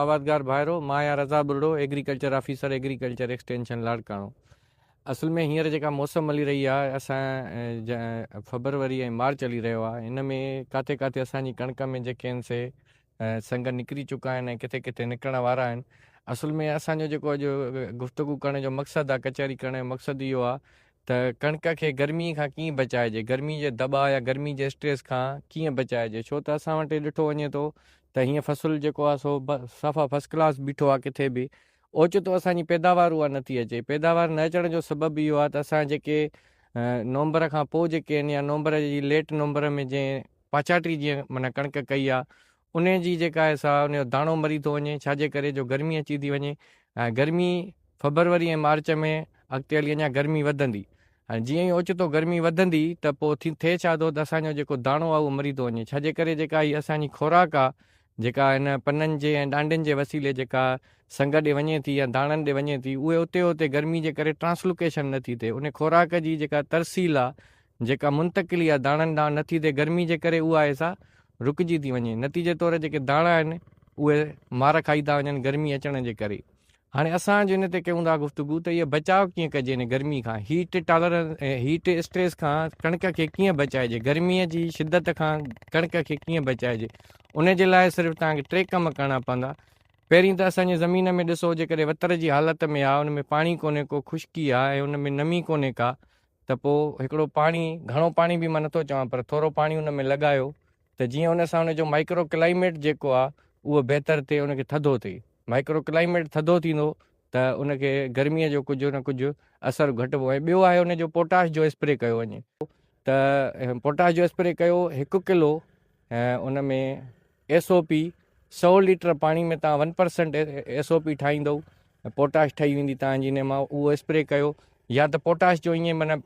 آبادگار ڀائرو، مان آهيان Raza Burdo, agriculture officer agriculture extension Larkana. اصل ۾ هينئر جيڪا موسم هلي رهي آهي اسان فبروري ۽ مارچ هلي رهيو آهي ان ۾ ڪاٿي ڪاٿي اسان جي ڪڻڪ ۾ جيڪي آهن سي سنگ نڪري چڪا آهن ۽ ڪٿي ڪٿي نڪرڻ وارا آهن. اصل ۾ اسان جو جيڪو اڄ گفتگو ڪرڻ جو مقصد آهي ڪچهري ڪرڻ جو مقصد اهو آهي ته ڪڻڪ کي گرمي کان ڪيئن بچائجي، گرمي جي دٻاء يا گرمي جي اسٽريس کان ڪيئن بچائجي، ڇو ته اسان وٽ ڏٺو وڃي ٿو ته هيئن فصل جيڪو آهي سو صفا فرسٽ ڪلاس بيٺو آهي ڪٿي به اوچتو اسان جي پيداوار اها نٿي اچي، پيداوار نه اچڻ جو سبب اهو آهي ته اسان جيڪي نومبر کان پوء جيڪي آهن يا نومبر جي ليٽ نومبر ۾ جنهن پاڇاٽي جيئن معنيٰ ڪڻڪ ڪئي آهي انهيء جي جيڪا آهي سا ان جو داڻو مري ٿو وڃي، ڇا جي ڪري جو گرمي اچي ٿي وڃي ۽ گرمي فبروري ۽ مارچ ۾ اڳتي هلي اڃا گرمي وڌندي ۽ جيئن ئي اوچتو گرمي وڌندي ته پوء ٿي ٿئي ڇا ٿو ته اسان جو جيڪو داڻو آهي اهو مري ٿو وڃي، ڇا جي ڪري جيڪا هي اسان جي خوراڪ آهي جيڪا هن پنن جي ۽ ڏانڊين جي وسيلي جيڪا سنگ ڏي وڃي ٿي يا داڻن ڏي وڃي ٿي اهي اتي اتي گرمي جي ڪري ٽرانسلوڪيشن نه ٿي ٿئي ان خوراڪ جي جيڪا ترسيل آهي جيڪا منتقلي آ داڻن ڏانهن نه ٿي ٿئي گرمي جي ڪري اها آهي سا رڪجي ٿي وڃي نتيجي طور جيڪي داڻا آهن اهي مار کائي ٿا وڃن گرمي اچڻ جي ڪري هاڻي اسان جو ان تي ڪيون ٿا گفتگو ته اهي بچاء ڪيئن ڪجي ان گرمي کان هيٽ ٽالرنس هيٽ اسٽريس کان ڪڻڪ کي ڪيئن بچائجي گرمي جي شدت کان ڪڻڪ کي ڪيئن بچائجي ان جي لاء صرف توهان کي ٽي ڪم ڪرڻا پوندا پهرين ته اسان جي زمين ۾ ڏسو جيڪڏهن وتر جي حالت ۾ آ ان ۾ پاڻي ڪونهي ڪو خشڪي آ ۽ ان ۾ نمي ڪونهي ڪا ته پوء هڪڙو پاڻي، گهڻو پاڻي به مان نٿو چوان پر ٿورو پاڻي ان ۾ لڳايو ته جيئن ان سان ان جو مائڪرو ڪلائيميٽ جيڪو آ اهو بهتر ٿئي ان کي ٿڌو ٿئي. مائڪرو ڪلائيميٽ ٿڌو ٿيندو ته ان کي گرميء جو ڪجهه نه ڪجهه اثر گهٽبو ۽ ٻيو آهي ان جو پوٽاش جو اسپري ڪيو وڃي ته پوٽاش جو اسپري ڪيو هڪ ڪلو ان ۾ ايس او پي سئو ليٽر پاڻي ۾ توهان one percent S O P ٺاهيندو potash ٺهي ويندي توهان جي ان مان اهو اسپري ڪيو يا ته پوٽاش جو ائين معنيٰ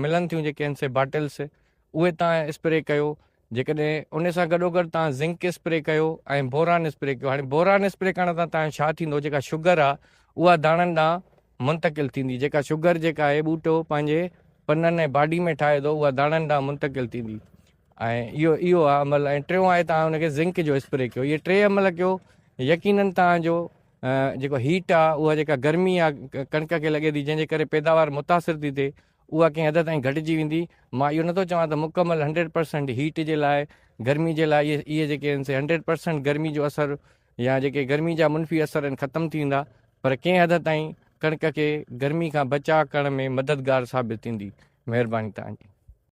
ملن ٿيون جيڪي آهن سي باٽلس اهي توهان اسپري ڪيو جيڪڏهن ان سان گڏو گڏ توهان زنڪ اسپري ڪيو ۽ بوران اسپري ڪيو هاڻي بوران اسپري ڪرڻ سان توهان ڇا ٿيندو جيڪا شگر آهي اها داڻن ڏانهن منتقل ٿيندي جيڪا شگر جيڪا آهي ٻوٽو پنهنجي پنن ۽ باڊي ۾ ٺاهي ٿو اها داڻن ڏانهن منتقل ٿيندي ۽ اهو اهو آهي عمل ۽ ٽيون آهي توهان ان کي زنڪ جو اسپري ڪيو اهي ٽي عمل ڪيو يقينن توهان جو جيڪو هيٽ آهي اها جيڪا گرمي آهي ڪڻڪ کي لڳي ٿي جنهن جي ڪري پيداوار متاثر ٿي ٿئي اها ڪنهن حد تائين گهٽجي ويندي مان اهو نٿو چوان ته مڪمل هنڊريڊ پرسنٽ هيٽ جي لاء گرمي جي لاء اهي اهي جيڪي آهن سي هنڊريڊ پرسنٽ گرمي جو اثر يا جيڪي گرمي جا منفي اثر آهن ختم ٿي ويندا پر ڪنهن حد تائين ڪڻڪ کي گرمي کان بچاء ڪرڻ ۾ مددگار ثابت ٿيندي مهرباني توهان جي.